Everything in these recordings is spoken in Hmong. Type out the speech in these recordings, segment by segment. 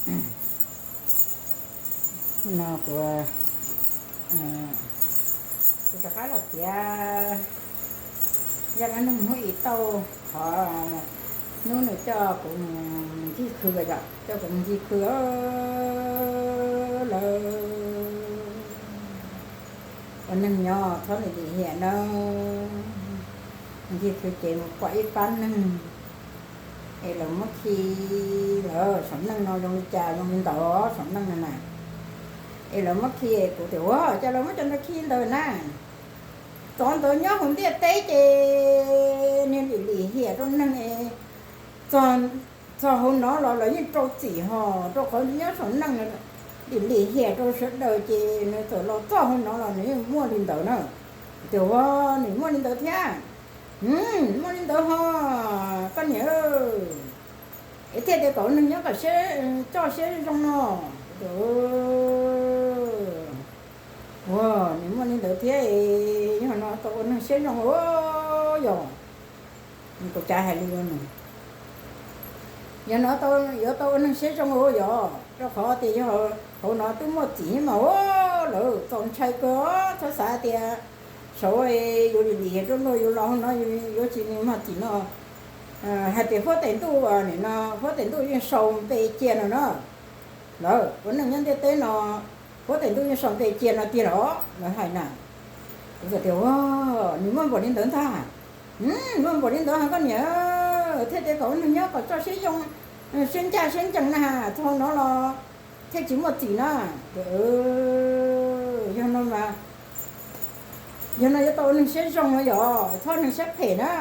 no kuv, kuv rov qab los piav zaj dab neeg hnub ib tauj, qhov hnub nws coj kuv mus ncig khw yom, coj kuv mus ncig khw lawm. Ua neeg nyob txhob lim lim hiam nawb. Ncig khw ces mus pom ib pab neeg es lawv muab khi, lawv saum neej no zoo li cas zoo li ntawd saum neej no na. Es lawv muab khi, kuv tias ua cas lawv muab cov ntawd khi ntawd na. Cov ntawd nyob hauv ntiaj teb ces niag lim lim hiam rau neeg, txog hauv no los lawv yeej rau txim hos, rau qhov nyob saum neej lim lim hiam rau sawv daws ces nws txawm los txog hauv no los nws yeej muaj li ntawd na. Tias ua nws muaj li ntawd thiab. Muaj li ntawd hos koj niam, es thiaj tias kom neeg nyob kom coj siab zoo no. Ua nws muaj li ntawd thiab, yog no tau ua neeg siab zoo yog. Kuv cav hais li no, yog no yuav tau ua neeg siab zoo yog, rau qhov tias yog hauv no twb muaj txim mas ua lawv txaus ntshai kawg, txhob xav tias saud yuav lim lim hiam rau luag, yuav los hauv no yuav tsis muaj txim no. Hais tias huab tais ntuj, nim no huab tais ntuj yeej sau npe cia no na. Lawv ua neeg nyob ntiaj teb no, huab tais ntuj yeej sau npe cia no tiag los lawv hais na. Kuv txawm tias ua, nws muaj npaum li ntawd ntag. Muaj npaum li ntawd hos koj niam, thiaj tias kom ua neeg nyob kom coj siab zoo, siab ncaj siab ncees na, txog no los thiaj tsis muaj txim na. Yog no mas, yog no yuav tau ua neeg siab zoo no yog, txhob neeg siab phem na.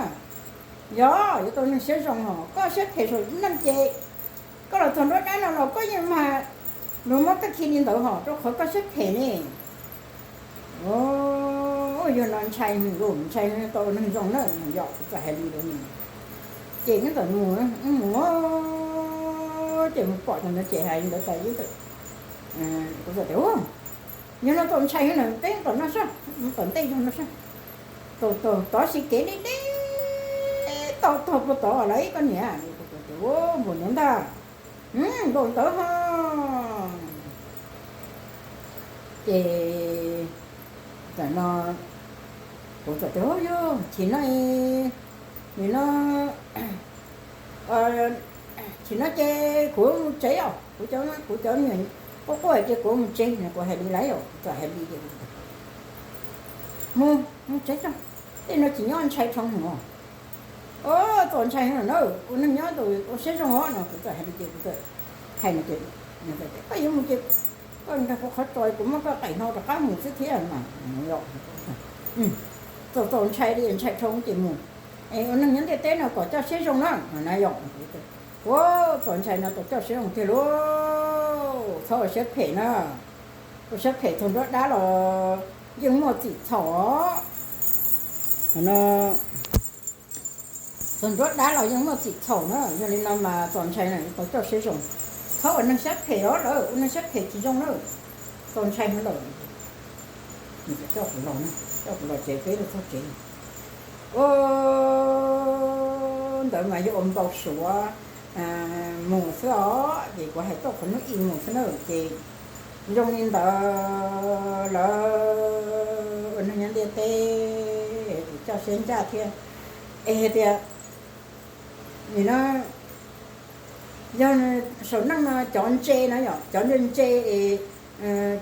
Yog yuav tau neeg siab zoo hos, koj siab phem saum neej ces koj los txog nruab dab no los koj yeej mag luag muab koj khi li ntawd hos, rau qhov koj siab phem ne. Yog no ntshai, ntshai tau ua neeg zoo na, yog kuv txawm hais li ntawd. Ces neb txawm mus, mus, ces mus pom cov ntawd ces hais li ntawd tas, kuv txawm tias yog no txaus ntshai na, peb tom no saib, tom ntej zog no saib. Tau tau tod si kev deb deb, tau tog puag tod lawm koj niam. Tias npaum ntawd ntag, npaum ntawd hos. Ces txawm no, kuv txawm tias yog chim no, nim no, chim no ces kuv mus tsev os, kuv cov, kuv cov me nyuam quaj quaj ces kuv mus tsev, kuv hais li lawm os, kuv txawm hais li tias mus, mus tsev tso, tej no tsis nyob ntshai dhau mus. Txaus ntshai heev na, ua neeg nyob ua siab zoo os no, kuv txawm hais li ces kuv txawm hais no tias, koj yuav mus ces koj nkag kuv qhov tso, kuv muab koj qe hno rov qab mus xwb thiab mas. Txaus, txaus ntshai li, ntshai dhau ces mus. Es ua neeg nyob ntiaj teb no kom coj siab zoo na no na yog. Ua txaus ntshai no kom coj siab zoo tiag lauj, txhob ua siab phem na. Ua siab phem txog nruab dab los yeej muaj txim txhaum os. No, txog nruab dab los yeej muaj txim txhaum na, yog li no mas txaus ntshai no kom coj siab zoo. Txhob ua neeg siab phem os lawm, ua neeg siab phem tsis zoo na. Txaus ntshai no lawm. Coj kuv los, coj kuv los tsev, peb los txog tsev. Ua ntawd mas yog ua npau suav mus xwb os, ces kuv hais txog qhov hnub ib mus xwb na, ces zoo li ntawd lawm. Ua neeg nyob ntiaj teb es coj siab ncaj thiab. Es hais tias, nim no yog saum neej no cov ntse no yog cov ntse ntse es,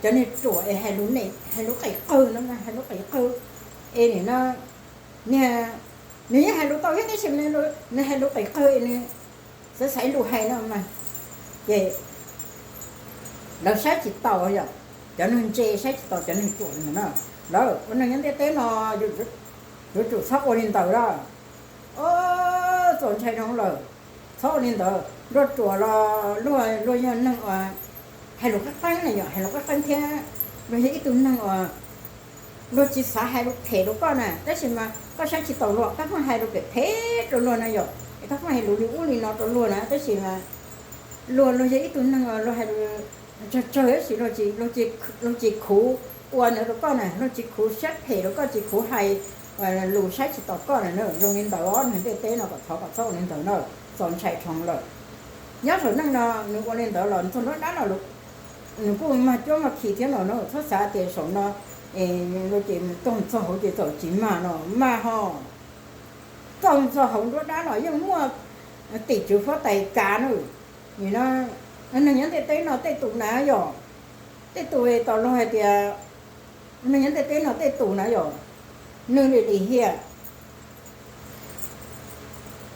cov niag ruam es hais lus, hais lus qis qawg no, hais lus qis qawg es nim no niag, nws yeej hais lus tau thiab tab sis nws hais lus qis qawg es nws xaiv xaiv lus hais no mas, ces lawv saib tsis taus yom, cov neeg ntse saib tsis taus cov neeg ruam no na. Lawv ua neeg nyob ntiaj teb no yuav tsum txhob ua li ntawd lawm. Txaus ntshai dhau lawm, txhob ua li ntawd. Luag ruam los luag, luag yog neeg uas hais lus qeeb qeeb na yom, hais lus qeeb qeeb thiab luag yog ib tug neeg uas luag tsis xav hais lus phem rau koj na, tab sis mas koj saib tsis taus luag, koj pheej hais lus phem phem rau luag na yom, es koj pheej hais lus li ub li no rau luag na, tab sis mas luag, luag yog ib tug neeg uas luag hais lus tsawg tsawg tab sis luag tsis khuv ua ntawd rau koj na, luag tsis khuv siab phem rau koj, tsis khuv hais lus saib tsis taus koj na. Zoo li ntawd os, neeg ntiaj teb no kom thov kom txhob ua li ntawd na, txaus ntshai dhau lawm. Nyob saum neej no nws ua li ntawd los txog nruab dab los nws kuj mag cuab mag khi thiab no na. Txhob xav tias saum no es ces tog txog hauv ces txawm tsis mag no, mag ho. Txog txog hauv nruab dab los yeej muaj tim tswv huab tais kav na. Nim no neeg nyob ntiaj teb no tej tus na yog, tej tus tau luag hais tias neeg nyob ntiaj teb no tej tus na yog, nws lim lim hiam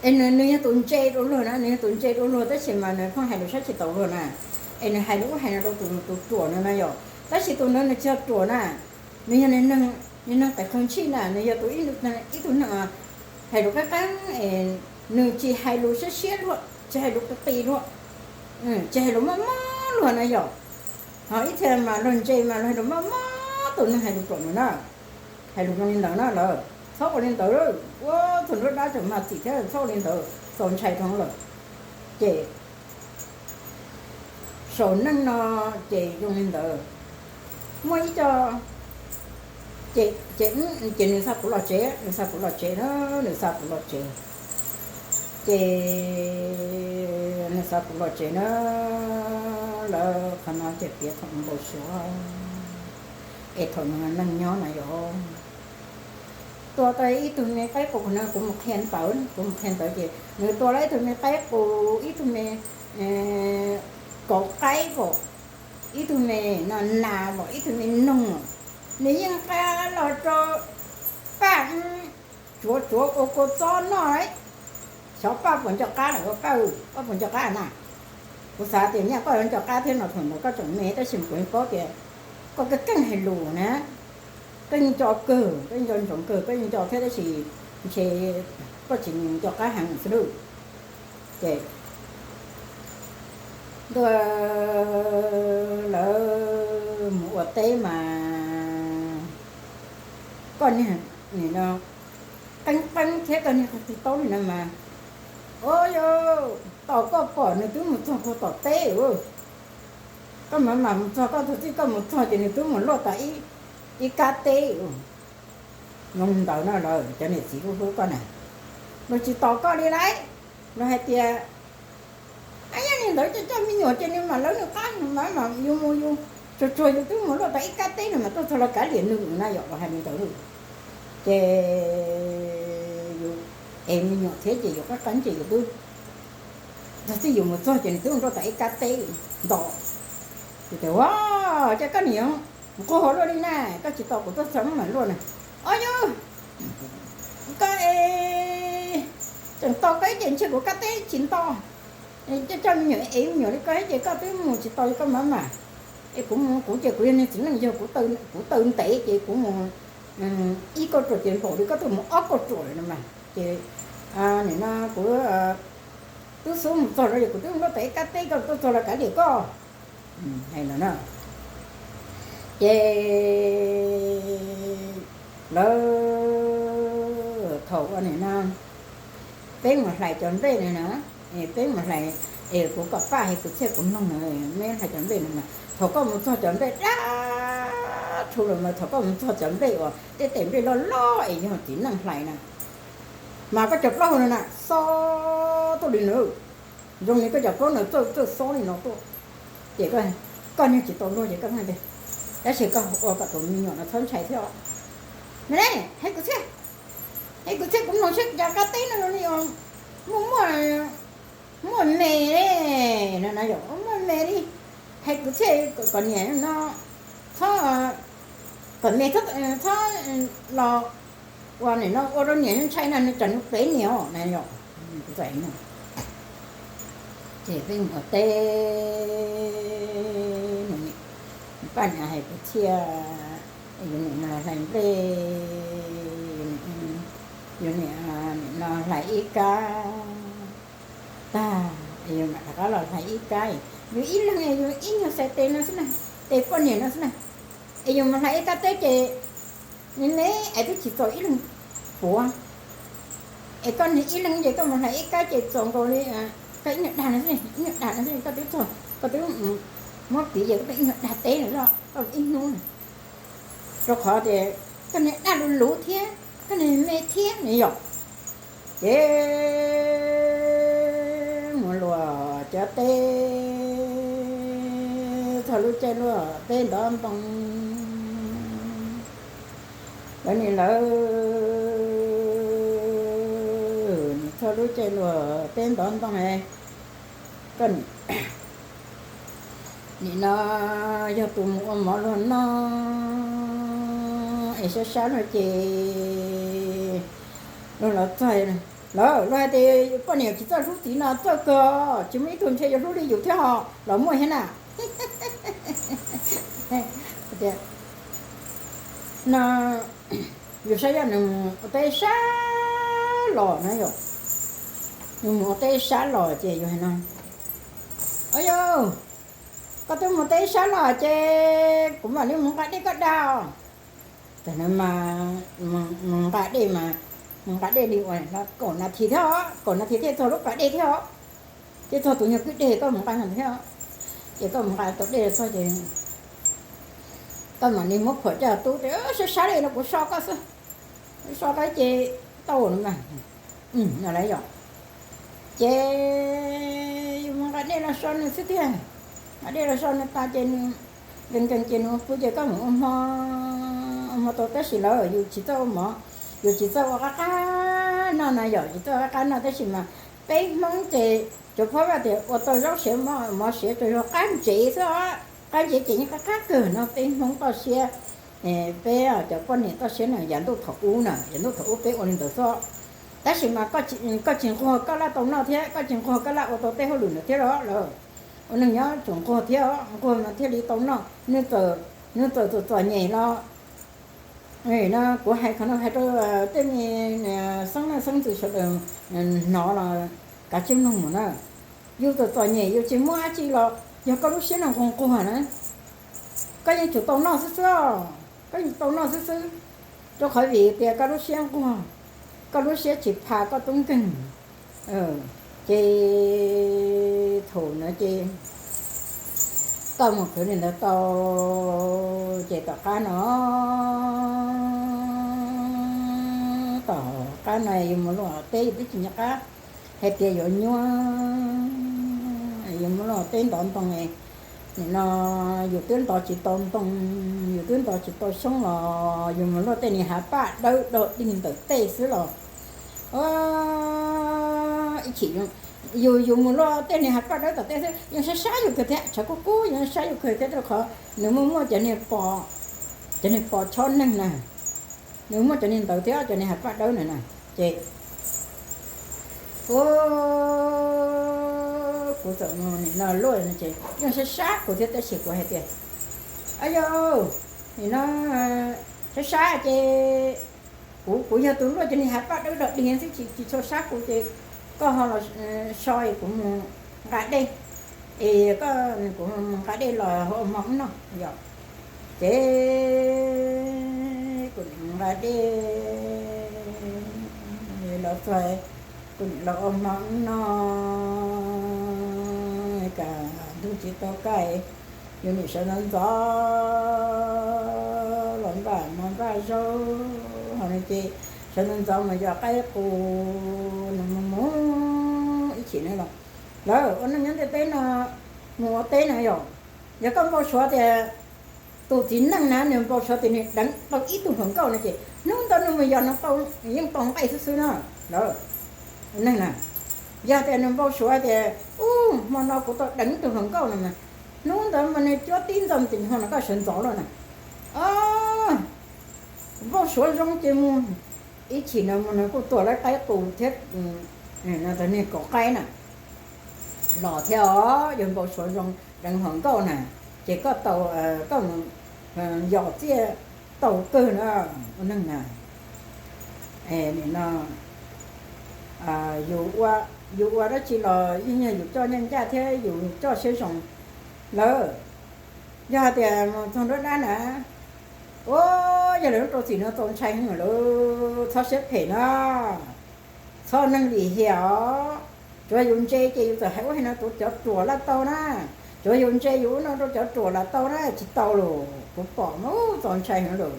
es nws yog tus ntse dua luag na, nws yog tus ntse dua luag tab sis mas nws pheej hais lus saib tsis taus luag na, es nws hais lus ub hais no rau tus ruam no na yog. Tab sis tus ntawd nws tsis yog ruam na, nws yog niag neeg tais khaws ntsij na, nws yog tus ib tug neeg hais lus qeeb qeeb, nws tsis hais lus siab siab luag, tsis hais lus qis qis luag, tsis hais lus mob mob luag na yog. Ho ib txhia mas luag ntse mas luag hais lus mob mob tus neeg hais lus ruam nws na. Hais lus zoo li ntawd na lawm, txhob ua li ntawd. Ua txog nruab dab tseem mag txim thiab, txhob ua li ntawd, txaus ntshai dhau lawm. Ces saum neej no ces zoo li ntawd. Muaj ib co ces nws xa kuv los tsev, nws xa kuv los tsev na, nws xa kuv los tsev. Ces nws xa kuv los tsev na, lawv qhov no ces piav thaum npau suav es thaum nws neej nyob na yog, tua tau ib tug me qaib qus no, kuv mus qhia ntawv, kuv mus qhia ntawv ces nws tua tau ib tug me qaib qus, ib tug me kauv qaib pom, ib tug me no nas pom, ib tug me noog, nws yeej nqa los rau Paj tsuav tsuav ua kua txob noj. Xyov Paj puas nco qab lawm, Paj, Paj puas nco qab na? Kuv xav tias nyaj koj yuav nco qab thiab no, thaum ntawd koj tseem me tab sis kuv yeej paub tias koj keej keej hais lus na, koj yeej nco kawg, koj yeej nco ntsoov kawg, koj yeej nco thiab tab sis ntshe koj tsis nco qab heev xwb lauj. Ces ntuj, lawv mus ua teb mas koj niag nim no qeeb qeeb thiab koj niag qe tig taub li no mas, o yog, tos koj pom nws twb mus txog puag tom teb. Koj mam mam mus txog, koj txog txij koj mus txog ces nws twb mus luaj tas ib kab teb. Zoo li ntawd no lawm, cov niam txiv hlub hlub koj na, luag tsis tos koj li lauj. Luag hais tias, a, yog li ntawd coj coj me nyuam ces nws mam lawv nws qab, nws mam mam yus mus yus tsuag tsuag yus twb mus luaj tas ib kab teb nws mam tuaj txog los kav liam nws na yom, luag hais li ntawd lauj. Ces yus es me nyuam thiab ces yus qab qeeb ces yus twb txog txij yus mus txog ces nws twb mus luaj tas ib kab teb nto. Ces tias, ua, ces koj niam nqus hauv luaj li na, koj tsis tos kuv tuaj txog mam luaj na. O yog, koj es tseem tos koj ib ces ntshe kuv kab teb tsis nto. Coj coj me nyuam es me nyuam li koj ib ces koj twb mus tsis tau li koj maj mam. Es kuv mus kuv ces kuv yog niag txiv neej yog kuv taw ntev ces kuv mus ib kauj ruam ces npaum li koj twb mus ob kauj ruam lawm no mas. Ces nim no kuv twb xub mus txog no es kuv twb mus luaj tas ib kab teb koj tuaj txog los kav liam koj. Hais no na. Ces lawv thaum ua nim no peb mus hlais cov nplej no na, peb mus hlais, es kuv kom Paj hais kwv txhiaj kuv mloog no, meb hlais cov nplej no mas thaum koj mus txog cov nplej dab rhu los mas thaum koj mus txog cov nplej uas tej tes nplej loj loj es yog txiv neej hlais na, mas koj cov plaub hau no na xob tuaj li no, zoo li koj cov plaub no txawj txawj xob li no tuaj. Ces koj niag tsis tau luag ces koj tias, tab sis koj ua kom tus me nyuam no txhob ntshai thiab os. Me ne, hais kwv txhiaj, hais kwv txhiaj kuv mloog saib cov kab teb no li muaj muaj muaj me no na yom, muaj me li. Hais kwv txhiaj kom niam no txhob, kom me txhob los ua nim no ua rau niam ntshai na, nws tsam nws plev niam os na yom. Ces peb mus ua teb, Paj niam hais kwv txhiaj, yus nim no hlais nplej, yus nim no hlais ib kab tag, yus mam rov qab los hlais ib kab. Yus ib leeg yus ib nyuag xais tes no xwb na, tes poj niam no xwb na. Es yus mus hlais ib kab teb ces neb es twb tsis txaus ib leeg puav. Es koj niag ib leeg ces koj mus hlais ib kab ces txaus nkaus li koj ib nyuag dag no xwb, ib nyuag dag no xwb koj twb txog, koj twb muab piv ces koj ib nyuag dag teb no, koj ib hnub na. Rau qhov tias koj niag dag luv luv thiab koj niag me thiab ne yom. Ces mus luag cov teb txog lub caij luaj teb ntov ntoo, lawv nim lawv nim txog lub caij luaj teb ntov ntoo es koj nim no yog tus mus ua mov luag noj es sab sab luag ces luag los txog, lawv luag hais tias poj niam tsis txawj hlub txiv no txawj kawg, tsis muaj ib tug ntshe yuav hlub li yus thiab ho los muaj thiab na. No yus saib yog nws mus ua teb sab los na yom, nws mus ua teb sab los ces yus hais no, o yau, koj twb mus teb sab los ces kuv mam li mus nqa dej koj da. Thaum no mas mus nqa dej mas, mus nqa dej li uas kaum nas this thiab os, kaum nas this thiaj txog lub pas dej thiab os, thiaj txog tus nyuag kwj deg koj mus nqa no thiab. Ces koj mus nqa tau dej los txog ces koj mam li muab phuam coj tub tias sab sab li no kuv so koj xwb, so koj ces tau no mas. No lawm yom, ces yus mus nqa dej los so nws xwb tiag. Nqa dej los so nws tas ces nws nkees nkees ces nws ua pw ces koj mus ua hmo, ua hmo tau tab sis lawv yus tsis txawj ua mov, yus tsis txawj ua qab qab noj na yom, tsis txawj ua qab qab noj tab sis mas peb Hmoob ces cov phob vaj tias ua tau zaub siav mov siav tsuas yog qab ntsev xwb, qab ntsev ces yeej qab qab kawg no peb Hmoob toj siab. Peb cov poj niam toj siab na yav ntuj thaum ub na, yav ntuj thaum ub peb ua li ntawd xwb. Tab sis mas koj tsis nquag koj laj tau noj thiab, koj tsis nquag koj laj ua tau tej hauj lwm ntawd thiab los lawm. Ua neeg nyob tsum nquag thiab, nquag mas thiaj li tau noj, nws txawm txom txom nyem los no kuv hais qhov no hais rau tej me xeeb leej xeeb ntxwv sawv daws hnov los kav tsij mloog mus na. Yus txom txom nyem yus tsis muaj dab tsi los yog koj lub siab no nquag nquag na, koj yeej tsum tau noj xwb xwb, koj yeej tau noj xwb xwb, rau qhov vim tias koj lub siab nquag, koj lub siab tsis pha koj tub nkeeg. Ces thaum no ces koj mus khwv li ntawd tau, ces tom qab no, tom qab no yus mus luaj teb yus twb tsis nco qab hais tias yuav nyuaj, yus mus luaj teb ntov ntoo, nim no yus twb ntov tsis tau ntoo, yus twb ntov tsis tau xyoob los yus mus luaj tej niag hav paj dawb dog dig ntawm tej xwb los ib chim yus, yus mus luaj tej niag hav paj dawb tom tej xwb yeej sab sab yus kawg thiab, tshav kub kub yeej sab yus kawg thiab rau qhov nws muaj muaj cov niag pos, cov niag pos chob neeg na, nws muaj cov niag ntawd thiab cov niag hav paj dawb na na. Ces kuv txawm mus nim no luaj ces yeej sab sab kuv thiab tab sis kuv hais tias, a yau, nim no sab sab ces kuv, kuv yog tus luaj cov niag hav paj dawb dog dig xwb tsis, tsis tshua sab kuv ces koj ho los so es kuv mus nqa dej, es koj, kuv mus nqa dej los ua hmo wb noj yom. Ces kuv nim mus nqa dej los txog, kuv nim los ua hmo wb noj, kam ntug tsis tau kaj, yus nim sawv ntxov ntxov los npaj mov npaj zaub ho no ces sawv ntxov ntxov mus yos qaib qus no mus mus ib chim no los lawv ua neej nyob ntiaj teb no mus ua teb na yom. Yog koj npau suav tias tus txiv neej na nws npau suav tias nws deev tau ib tug hluas nkauj no ces hnub ntawd nws mus yos no tau, yeej tau nqaij xwb xwb na. Lawv ua neej na, yog tias nws npau suav tias ub hmo no kuv tau deev ib tug hluas nkauj no mas hnub ntawd mas nws cuab tib ntxo tis ho no koj sawv ntxov lawm na. Npau suav zoo ces mus ib chim no mus nws kuj tuam lawv qaib qus thiab, niag kaum qaib na los thiab os. Yog npau suav zoo deev hluas nkauj na ces koj tau, koj mus yos txiaj tau kawg na. Ua neej na, nim no yus ua dab tsi los yeej yog yus coj ncaj ncaj thiab yus coj siab zoo lawm. Yog hais tias mus txog nruab dab na, ua yog lawv lub rau txim no txaus ntshai heev lawm, txhob siab phem na, txhob neeg lim hiam os. Tsuav yus ntse ces yus txawm hais ua hais no rau cov ruam laj tau na, tsuav yus ntse yus ua no rau cov ruam laj tau na, tsis tau los kuv pom mas txaus ntshai heev lawm.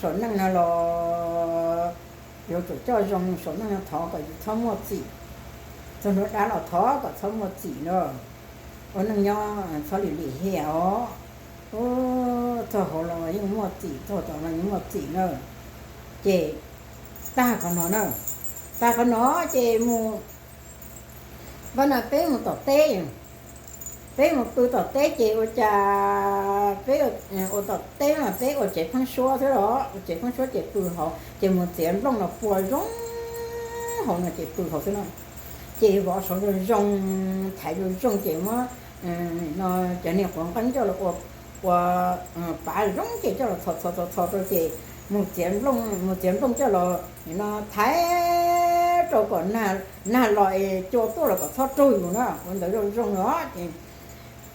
Saum neej no los yuav tsum coj zoo, saum neej no thov kom yus txhob muaj txim, txog nruab dab los thov kom txhob muaj txim na. Ua neej nyob txhob lim lim hiam os. Txog hauv los yeej muaj txim, txog tom los yeej muaj txim na. Ces tag qhov no na, tag qhov no ces mus, npaj no peb mus tom teb, peb mus pw tom teb ces ua cas peb ua tom teb mas peb ua tsev pheeb suab xwb los, ua tsev pheeb suab ces pw hauv ces mus txiav nplooj los pua zoo hauv no ces pw hauv xwb no. Ces vov saud zoo zoo, thaiv zoo zoo ces muab no cov niag quav nqeeb coj los ua, ua pav zoo ces coj los txhos txhos txhos txhos rau ces mus txiav nplooj, mus txiav nplooj coj los no thaiv rau kom nag los es cua tuaj los kom txhob raug yus na, ua ntawd zoo zoo os. Ces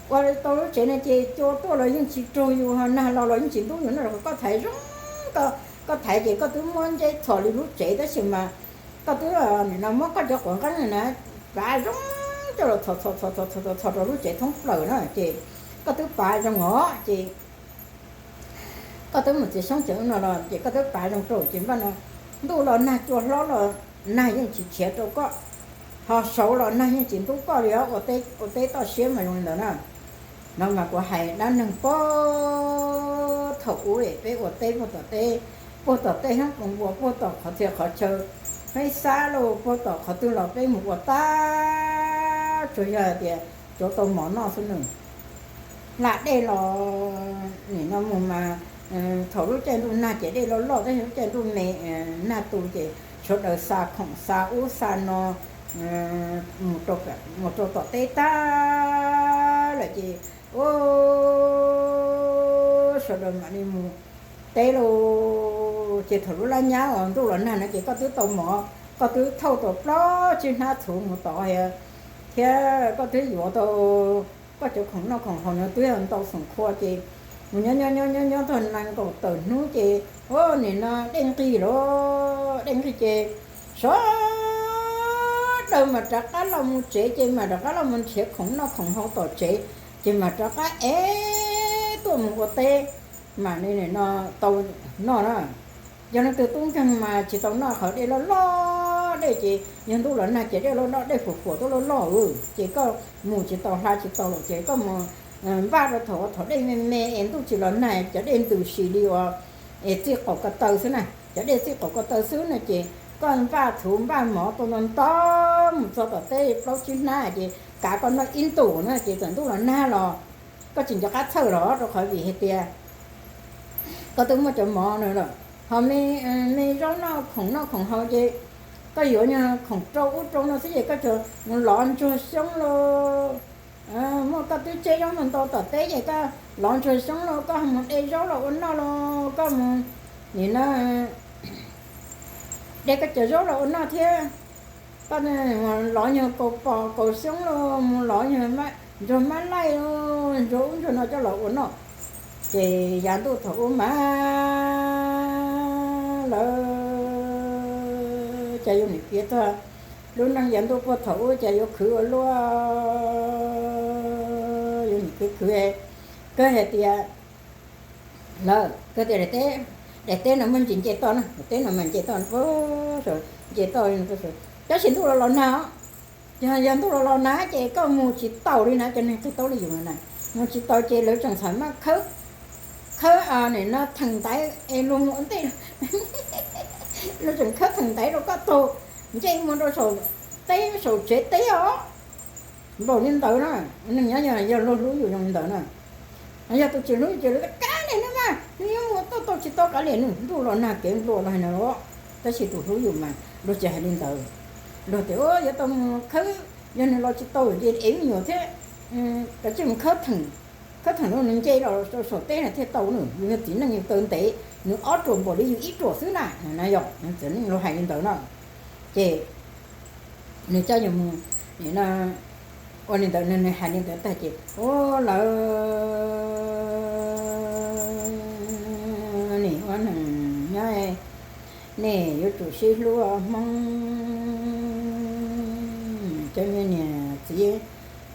ua tau lub tsev no ces cua tuaj los yeej tsis raug yus, nag los los yeej tsis ntub yus na, koj thaiv zoo, koj thaiv ces koj twb muab ncej txhos li lub tsev tab sis mas koj twb nim no muab koj cov quav nqeeb na pav zoo coj los txhos txhos txhos txhos txhos rau lub tsev thoob plaws na ces koj twb pav zoo os ces koj twb mus txiav xyoob txiav ub no los ces koj twb pav zoo rau ces npaj no ntuj los nag cua hlob los nag yeej tsis khiav rau koj, ho saud los nag yeej tsis ntub koj li os. Ua teb toj siab mas zoo li ntawd na. No mas kuv hais dab neeg puag thaum ub peb ua teb puag tom teb, puag tom tej hoob poo ua puag tom qhov txhia qhov chaw, peb xab lauj puag tom qhov twg los peb mus ua tag tsuas yog hais tias cov tau mov noj xwb nws. Hla dej los nim no mus mas thaum lub caij ntuj nag ces dej loj loj, tab sis lub caij ntuj me nag tu ces sawv daws xa khoom xa ub xa no mus rau tom teb tag lawm ces sawv daws mam li mus teb lauj. Ces thaum lub lab nyab uas ntuj los nag no ces koj twb tau mov, koj twb thauj tau plaub tsib hnab txhuv mus tod thiab koj twb yuav tau koj cov khoom noj khoom haus no twb yog ntau xoom qhua ces mus nyob nyob nyob nyob nyob txog nees nkaum tawm hnub ces ua nim no dej nqig lawm, dej nqig ces sawv daws mam rov qab los mus tsev ces mam rov qab los mus nrhiav khoom noj khoom haus tom tsev ces mam rov qab ev tuaj mus ua teb mam li no tau noj na. Yog leej twg tub nkeeg mas tsis tau noj qhov dej loj loj, dej ces yog ntuj los nag ces dej loj loj, dej huam huam tuaj loj loj ces koj mus tsis tau hla tsis tau lawm ces koj mus npaj rau thaum uas thaum dej me me es ntuj tsis los nag cov dej ntws si li uas es txij qaum ko taw xwb na, cov dej txij qaum ko taw xwb no ces koj npaj txhuv npaj mov tau ntau ntau mus txog tom teb plaub tsib hnab ces kav koj noj ib ntus na ces txawm ntuj los nag los koj tsis nco qab txhawj los rau qhov vim hais tias koj twb muaj cov mov no lawm. Ho me zaub noj khoom noj khoom haus ces koj yuav nyuag khoom rau ub rau no xwb ces koj tsuas mus lov ntsuag xyoob lauj, muaj koj twb tseb zaub ntau ntau tom teb ces koj lov ntsuag xyoob lauj, koj mus de zaub los ua noj lauj, koj mus nim no de koj cov zaub los ua noj thiab. Koj lov nyuag kaus pom kaus xyoob lauj, mus lov nyuag ntsuag mab laij lauj, ntsuag ub ntsuag no coj los ua noj. Ces yav ntuj thaum ub mas lawv cas yuav nim piav txog lub neej yav ntuj puag thaum ub cas yuav khwv ua luaj, yuav nim khwv khwv. Kawg hais tias lawv kawg tias daim teb, daim teb no muaj ntsis nce toj na, daim teb no mas nce toj, nce toj tab sis ntuj los los nag os. Yog, yog ntuj los los nag ces koj mus tsis taus li na, cov neeg qig taub li yus na, mus tsis taus ces lawv tseem txham maj khawb, khawb nim no theem ntaiv es luag mus ua ntej, luag tseem khawb theem ntaiv rau koj taug, nce mus rau saum teb, saum tsev teb os. Npaum li ntawd na, neeg nyob yog luag hlub yus zoo li ntawd na. Yog tus tsis hlub yus ces lawv tias kab li no mas nws yuav mus tau tau tsis tau, kab li nws ntuj los nag kev nplua los hais no los, tab sis tus hlub yus mas luag tsis hais li ntawd. Luag tias yuav tau mus khawb, yog nws los tsis tau ces ev me nyuam thiab, kav tsij mus khawb theem, khawb theem no nws nce los rau saum teb no thiaj tau nws, yus yog txiv neej yus taw ntev, nws ob ruam npaum li yus ib ruam xwb na, na yog txiv neej luag hais li ntawd no. Ces nws coj yus mus, nim no ua li ntawd, nws hais li ntawd tag ces ua lawv nim ua neeg nyob, nej yuav tsum sib hlub Hmoob, cov me niam txiv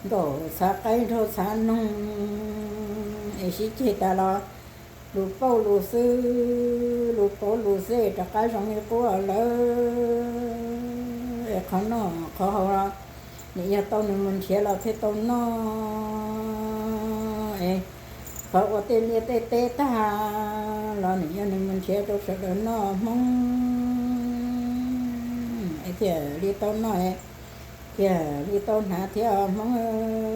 nkaum xav qaib nraug xav noog es sib ceg tas los lus pauj lus xwb, lus pauv lus xwb rov qab zoo li qub lawm es qhov noj qhov haus los Nws yog tau nws mus nrhiav los thiaj tau noj es, qhov ua tej liaj tej teb tag los nws yog nws mus nrhiav rau sawv daws noj Hmoob es thiaj li tau noj, thiaj li tau hnav thiab Hmoob.